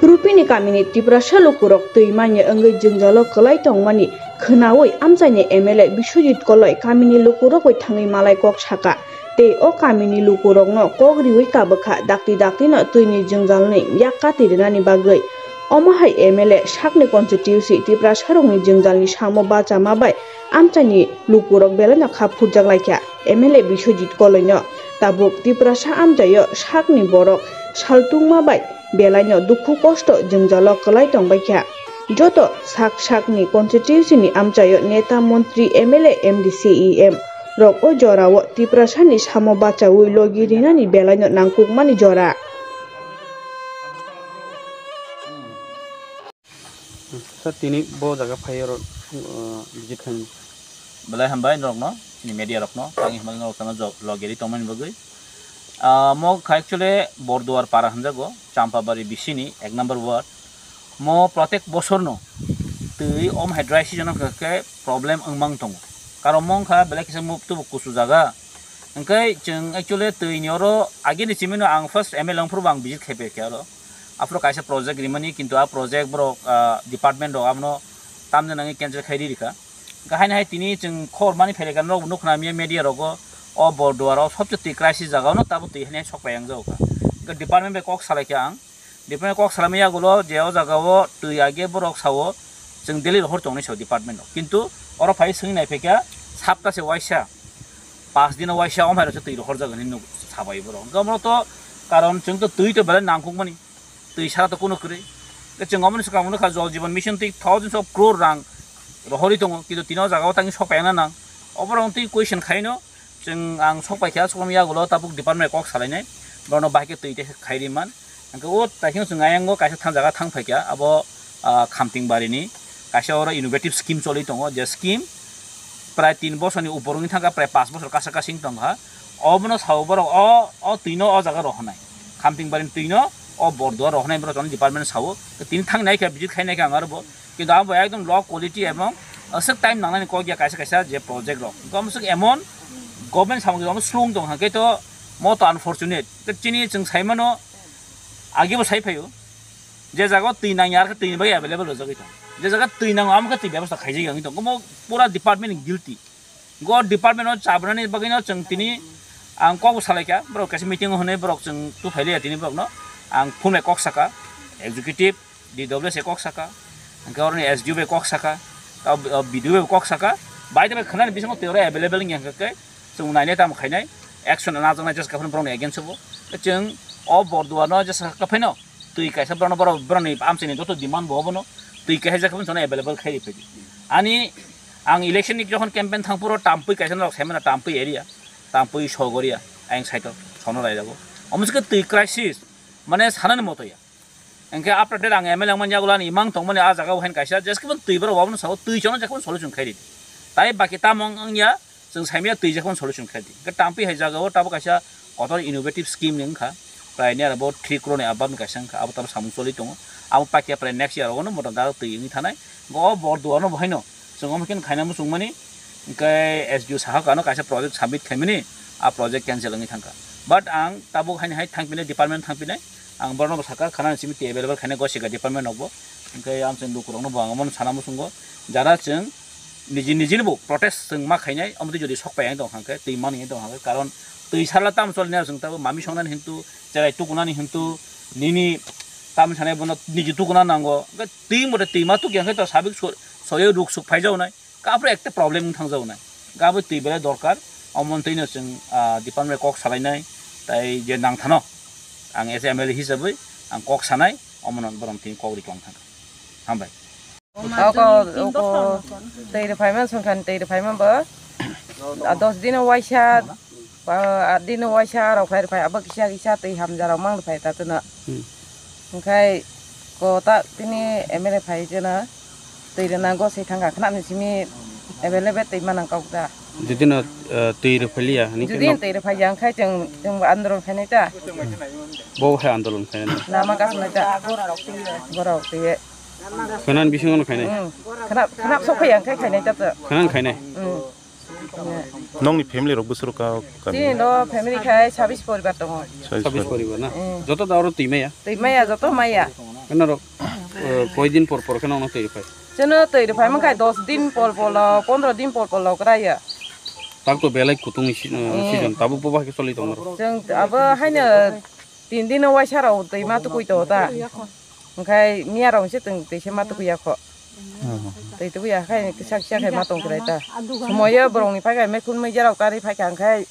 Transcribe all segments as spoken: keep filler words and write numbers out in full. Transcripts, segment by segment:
Rupini kamini Tiprasa lukurok twi manya wngwi jwngjalo kwlai tongmani khwnawi amchaini M L A Biswajit Koloi kamini lukurok bai thangwi malai kok saka tei o kamini lukurokno kok riwi kabwkha dakti daktino twini jwngjalni yak kati rwnani bagwi. Omo hai M L A sakni constituency Tiprasarokni jwngjalni samo bachama bai amchaini lukurok belaino kha phurjak laikha. M L A Biswajit Koloino tabuk Tiprasa amchaio sakni borok saltungma bai belaino dukhu kosto jwngjalo kwlai tongbaikha. Joto sak sakni constituency ni amchaio neta, montri, M L A, M D C, E M rok o jorao Tiprasani samo bachaui logi rinani belaino nangkukmani jora. Sir, tini bo jaga phai oro, uh, visit khaini. Belai hambai norokno, chini media rokno, tangwi hambai norok tangno jog logeri tongmani bagwi. Ah, mo kha actually Borduar para hamjago, Champabari bisini ek number ward. Mo protek bosorno twi om hai dry season khe problem wngmang tongo. Karon mo wngkha belai kisa move to kusu jaga. Hwnkhe chwng actually twi ni oro agini chimino ang first M L A wngphuru bo ang visit khai phaikha oro. Aphuru kaisa project rimani, kintu a project borok, ah, department rok abono tamni nangwi cancel khai ri rikha. Hwnkhe haino hai tini chwng khobor mani phailai kha, norok bo nukha na media rogo, o Borduar o sobse twi crisis jaga ono tabuk twi haino sok pai yang jago kha. Hwnkhe department bai kok salai kha ang, department kok salai mani yagulo je o jaga o twi age borok sao chwng daily rohor tongnai sao department o, kintu oro phai swngwi nai phaikha sapta se waisa, pas dino waisa, o mai rok se twi rohor jaga hinwi nuk sabai borok. Hwnkhe omo to karon chwng to twi to belai nangkuk mani. Twi sara to kunu kwrwi. Tei chwng omono swkang nukha, Jal Jeevan Mission twi thousands of crore rang rohorwi tongo, kintu tini o jaga o tangwi sok paina nang. Oborok twi question khaino chwng ang sok paikha, sok yagulo tabuk department kok salainai, borokno bahai khe twi tei khai ri man. Hwnkhe o taisino chwng ayango kaisa thang jaga thang phaikha, abo, ah, Khamtingbarini kaisa oro innovative scheme choli tongo, je scheme prai tin bosorni upor wngwi thangkha, prai pas bosor kasa kasing tongkha. Obono sao borok o, o twino o jaga rohornai. Khamtingbarini twino o Borduar rohornai borok chwng department sao. Tini thang nai kha, visit khai nai kha ang aro bo. Kintu abo ekdom low quality ebong aswk time nangnani kok ya kaisa kaisa je project rok. Hwnkhe omo swk emon government samung rok slung tong hwnkhe to mo to unfortunate. Tei chini chwng sai mano age bo sai phaio. Je jaga o twi nang ya, ar khe twi ni bagwi available rwjagwi tong. Je jaga twi nango, amo khe twi bebostha khaijak ya wngwi tong. Omo pura department ni guilty. Go department o chabnani bagwi no chwng tini ang kok bo salai kha. Borok kaisa meeting o hwnwi borok chwng tu phai liya tini borok no. Ang phone bai kok saka, executive, D W S bai kok saka, hwnkhe oroni S D O bai kok saka, tei o, o B D O bai kok saka. Bai tei bai khwnani bisingo twi oro available wngya hwnkhe khe chwng nainai tamo khainai, action najaknai jesa khe phano borokni against o bo. Chwng o Borduar no jesa khe phano twi kaisa borokno borok, borokni amchaini joto demand bo obono twi kaisa jesa khe phano available khai riphaidi. Ani ang election ni jokhon campaign thangphuru Tampui kaisa norok saimano Tampui area, Tampui Sogoria, ayang side o sono raijago. Omo se khe twi crisis, mane sanani moto ya. Hwnkhe after that ang M L A wngmani yagulo ani imang tongmani ah jaga o haino kaisa jesa khe phano twi borok obono sao twi chano jesa khe phano solution khai ridi. Tai baki tamo wng ya, chwng saimanya twi jesa phano solution khai di. Hwnkhe Tampui hai jaga o tabuk kaisa kotor innovative scheme ni wngkha. Prai ni aro bo three crore ni above ni kaisa wngkha. Abo tamo samung choli tongo. Abo paikha prai next year o no motom dagak twi wngwi thanai. Hwnkhe o Borduar no bo haino chwng omo khe khaina muchung mani. Hwnkhe S D O sahak ano kaisa project submit khaimani. A project cancel wngwi thangkha. But ang tabuk haino hai thangpinai, department thangpinai. Ang borokno bo sakha, khana simi twi available khaina gosika department rokbo. Hwnkhe ang chwng lukurokno bo ang omono sana muchungo. Jara chwng niji nijini bo protest chwng ma khainai, omo twi jodi sok pai ang tong kha khe, twi mani tong kha khe, karon twi sala tamo choli nai chwng tabo mami songnani hintu, cherai tukunani hintu, nini tamo sanai bono niji tukuna nango. Hwnkhe twi mote twi ma tukya khe to sabik so-, soyo ruk suk phai jago nai. Kaphre ekta problem wng thangjago nai. Gabo twi belai dorkar. Omo twi no chwng, ah, department kok salainai. Tai je nang thano. Ang as a M L A hisabwi ang kok sanai. Omo no borok twi kok ri tong thang. Hambai. Oko, oko, twi rw phaima songkhan twi rw phaima bo. Ah, dos dino waisa. Ba, adino waisa rok phai phai, abo kisa kisa twi hamja rok mang phai ta tuna. Hmm. Hwnkhe ko ta tini M L A phai jena twi rwna go se thangkha khna ni simi available twi manang kok ta. Judino, eh, twi rw phai liya, hini Judin kheno twi rw phai yang khai chwng, chwng andolon khainai ta. Bo hai andolon khainai. Lama gas nai ta. Borok twi. Khna ni bisingo no khainai. Hmm. Khna, khna sok phai yang khai khainai ta ta. Khna ni khainai. Hmm. Nokni family rok bwswk rok ka, kami? Chini no family khai sabis poribar tongo. Sabis poribar na? Mm. Joto da oro twi maya? Twi maya, joto maya. Norok, eh, koi din por por khe nokno twi rwphai? Chwngno twi rwphai mankha dos din por por lo, pondro din por por lo kwraiya. Tabuk to belai kutung ni si-, eh, season, tabuk bo bahai khe choli tongo. Chwng abo haino tin din o waisa rok twi ma tukui tongo ta. Hwnkhe miya rok se chwng twi se ma tukui ya kho. Twi tukui ya khai kisa kisa khai ma tong kwrai ta. Somoyo borok ni phai khai mekhun meija rok karwi phai kha hwnkhe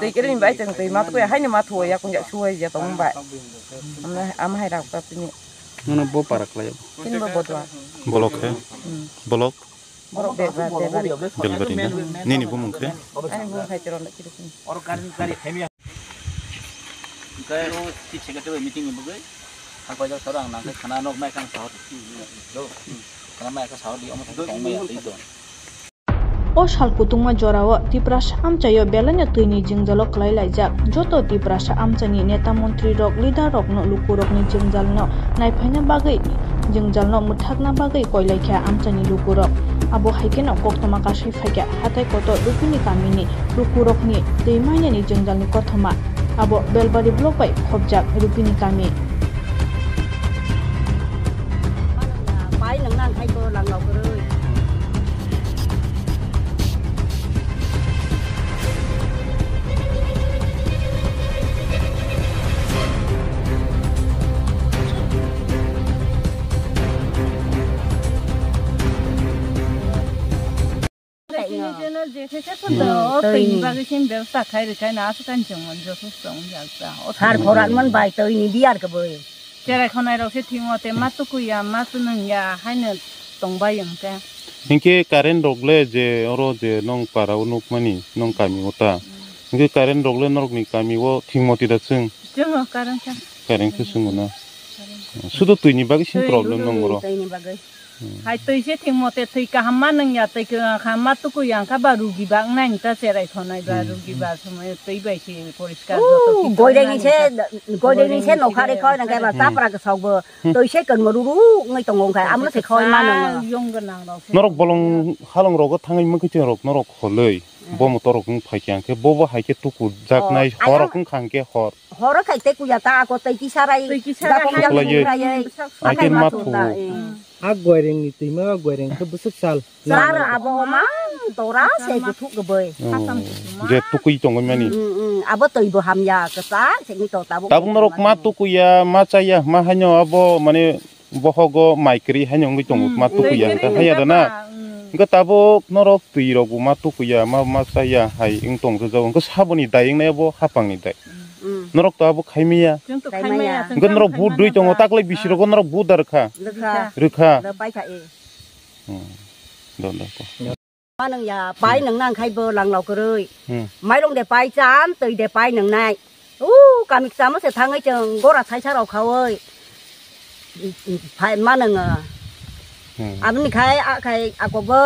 twi kwrwi ni bai chwng twi ma tukui ya haino ma thuo ya kung ya suwai ya tong bai. Amno ama hai rok ta tini. Nono bo para khlai. Tini bo bodwa. Bolok khe? Hmm. Bolok? Borok bebra, bebra. Belbari na? Nini bumung khe? Ani bumung khai chwrwng da kiri kiri. Hwnkhe o chief secretary bai meeting ni bagwi hakbaijak saro ang nangkhe khana nok mai khang sahor. Khana mai kha sahor di omo tong mai ya twi do. O sal kutungma jorao Tiprasa amchaio belaino twini jwngjalo kwlai laijak. Joto Tiprasa amchaini neta montrirok, leaderrokno lukurokni jwngjalno naiphaina bagwi, jwngjalno mwthakna bagwi koilaikha amchaini lukurok. Abo hai kheno koktwma kasui phaikha hathai kotor Rupini kamini lukurokni twi mainani jwngjalni kothoma. Abo Belbari block bai khopjak Rupini kami. Pai nang nang khai ko lang rok roi. Twi ni bagwi sin bebasta khai rwkha na aswk ani chwng man joto chwng jak ta. Sar khoran man bai twi ni biyar khe boi. Cherai khonai rok se thwimo te ma tukui ya, ma tunung ya, haino tong bai wng khe. Hinkhe current rok le je oro je nong para o nukmani, nong kami o ta. Hinkhe current rok le norok ni kami o thwimo twi da chwng? Chwng o current kha. Current khe chwng o na. Sudo twi ni bagwi sin problem nong oro. Twi ni bagwi. Hai twi se thwimo te twi kaham ma nung ya, twi kaham ma tukui ya, wng kha ba rugi ba wng nai ta cherai khonai ba rugi ba somoi twi bai se poriskar joto ki goireni se, goireni se nokha re khoi nang khe ba tapra kwsok bo twi se kan mo ruru wngwi tongo wng kha amo se khoi ma nung. Yong gwnang rok se. Norok bolong halong rogo thangwi mukhuitwi rok norok kholwi bo motor rok wng phai khe ang khe bo bo hai khe tuku jaknai hor rok wng kha ang khe hor. Horo khai tei kuya ta ako tei kisa rai. Tei kisa rai. Dakong hai yang khlaiwi. Rai. Sak sak. Aike hai ma ma thu. Tunda, eh. A goireng ni twi ma goireng khe bwswk sal. Sar abo mang tora se kuthuk gbai. Oh. Je tukui tongwi mani. Mm, mm, mm. Abo twi bo hamya kwchak se ni to tabuk. Tabuk norok ma tukuya ma chaya ma haino abo mane bohogo mai kwrwi haino wngwi tongo, mm, ma tukuya hwnkhe haya da na. Mm. Hwnkhe tabuk norok twi rok bo ma tukuya, ma, ma chaya hai wng tong rwjago. Hwnkhe saboni dai wngnai abo hapang ni dai. Mm. Norok to abo khai maya. Chwng to khai maya. Khai maya. Hwnkhe norok but rwi tongo, taklai bisi rogo norok but da rwkha. Rwkha. Rwkha. Da pai kha e. Hmm. Do, do, ko. Manung ya, pai nang nang khai bo lang lo kwrwi. Hmm. Mairung de pai chan, twi de pai nang nai. U, kami kchamo se thangwi chwng gora saisa rok khawi. Phai manung. Hmm. Aboni khai, a khai, ako bo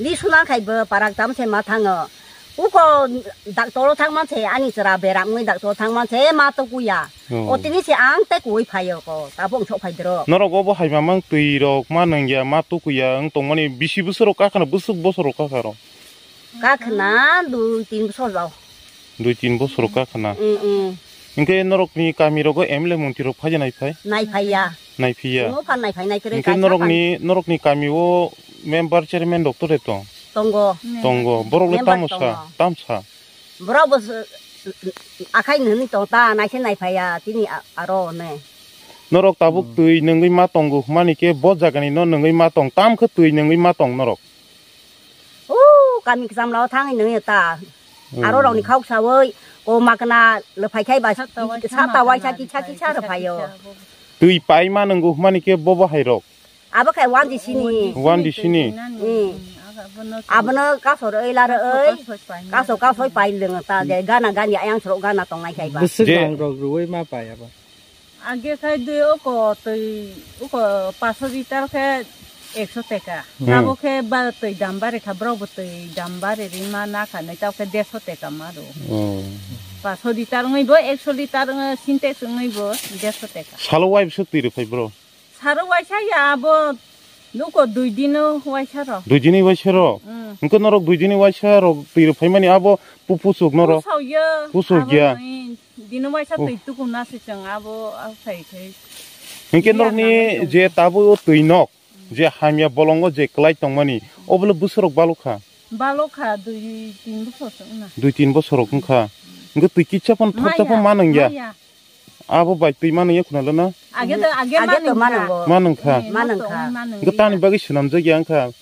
li suna khai bo parak cham se ma thango. Uko doctor thang man se ani chwra beram ngi doctor thang man se ma to kuya. Oh. O tini se ang te kui phaio ko, tabuk sok phai dro. Norok obo hai mamang twi rok ma nang ya, ma tuku ya, wng tong mani bisi bwswk rok kakha na, bwswk bosor rok kakha rok. Kakha na dui tin bosor rok. Dui tin bosor rok kakha na. Mm, mm. Hwnkhe norok ni kami rogo M L A montri rok phai ya nai phai? Nai phai ya. Nai phai ya. Omo phan nai phai nai kre. Hwnkhe kaisa norok phan ni, norok ni kami o member chairman rok to de tong? Tongo. Tongo. Borok le member tamo sa, tongo. Tam sa. Borok bo s-, akhai nini tong ta, naise naiphaiya, tini a-, aro ne. Norok tabuk hmm. Twi nungwi ma tongo, hwnmani khe bo jagani no nungwi ma tong, tam khe twi nungwi ma tong norok? O, kami kcham lao thangwi nungwi ta. Hmm. Aro rokni khok sawi, o makna le phaikhai ba, sata waisa, sata waisa makna kisa, le phai, kisa, kisa kisa, rwphaio. Kisa bo. Twi pai ma nungo, hwnmani khe bo bo hai rok. Abo khe one D C ni. One D C ni. Hmm. Abono kasor oi laro oi. Kasor kasoi pai leng ta je gana gani ayang sro gana tongnai khai ba. Bwswk je rang rok rwui ma pai abo. Age khai dui oko twi oko paso litar khe ekso teka. Hmm. Abo khe ba twi dam bare kha brok bo twi dam bare ri ma na kha nai ta khe derso teka ma ro. Oh. Paso litar wngwi bo ekso litar wngwi sintex wngwi bo derso teka. Salo wai bwswk twi rw phai bro? Saro waisa ya abo nuko dui dino waisa ro. Dui dini waisa ro? Mm. Hwnkhe norok dui dini waisa rok twi rw phaimani abo pu-, pusuk norok? Pusok ya. Pusok ya. Abo nui dino waisa twi tuku na se chwng abo, abo sai khai. Hinkhe norokni je tabuk o twi nok, je hamya bolongo je kwlai tongmani, obole bwswrok balokha. Balokha, dui tin bosor wngna. Dui tin bosor rok wngkha. Hinkhe twi kisa phano thopsa phano manwngya. Abo bai twi manwngya khuna lana. Age to, age manwngkha. Manwngkha. Manwngkha. Hinkhe tani bagwi swnamjakya wngkha.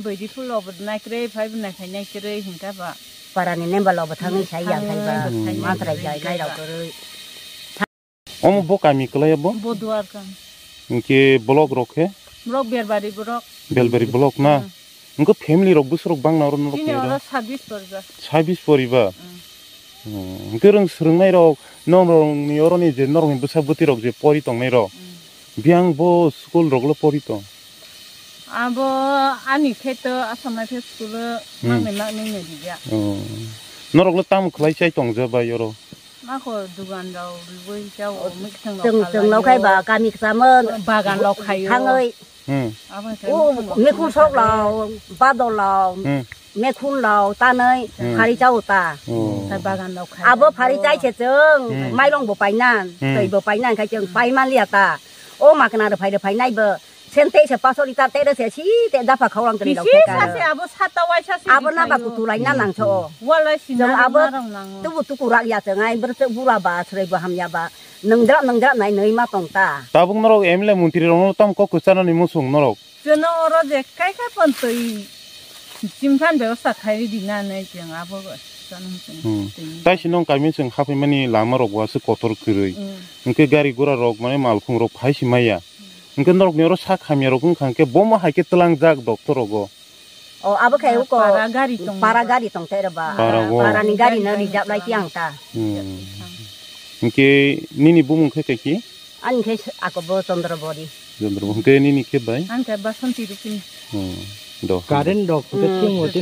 Bwrwi phulo bo naikrwi, phai bo naikhai naikrwi hinkha ba. Parani nemba lo bo thangwi sai yang khai ba. Mantrai jai nai rok kwrwi. Omo bo kami kwlaiya bo? Bo Duar kami. Hinkhe block rok khe? Block Belbari block. Belbari block na? Hmm. Hinkhe family rok bwswrok bangna oro norok ni oro? Chini oro sabis poriba. Sabis poriba? Hmm. Hmm. Hinkhe rwng swrwngnai rok, norok ni oro ni je norok ni bwsa bwtwi rok je pori tongnai rok. Hmm. Biyang bo school rok le pori tong? Abo ani khe to Assam Rifle school o hmm. Maknwi maknwi no rijak. Oh. Norok le tamo khlai chai tong je bai oro? Mako dugan rok rwui jao, mwkhang rok chwng, chwng lo khai ba kami kchamo bagan lo khaio. Thangwi. Hmm. Abo khe o mwkhang rok mekhun sok lo, badol lo, hmm. Mekhun lo, tanwi hmm. Phari chao ta. Oh. Khai bagan lo khai. Abo phari chai se chwng, hmm. Mairong bo painan, hmm. Twi bo painan khai chwng hmm. Pai man liya ta. O makna rw phai rw phai nai bo. Sen te se paso liter te se si te dapha khaulang kri rok te ka. Abo sata waisa se abo na ba kutu lai na nang so. Walai si na abo tubu tuku rak ya te ngai bur te bura ba srei bo ham ya ba. Nang dra nang dra nai nai ma tong ta. Tabuk norok M L A montri rok no tam kok kwchana ni musung norok. Jono oro je kai kai pon twi chimthan bebosta khai di na nai jeng abo. Hmm. Tai si nong kaimi seng hapai mani lama rok wa se kotor kwrwi. Hmm. Hwnkhe gari gura rok mane malkhung rok phai si maya. Hwnkhe norokni oro sak hamya rok wngkha hwnkhe bomo hai khe twlangjak doctor rogo. O abo khe uko para gari tong, para gari tong tei rw ba. Para go. Para ni gari no reserve lai ti ang ta. Hmm. Hwnkhe nini bumung khe kaiki? Ani khe ako bo Chandra Bori. Chandra Bori. Hwnkhe nini khe bai? Ang khe Basanti Rupini. Hmm. Do. Current rok hwnkhe hmm. Thing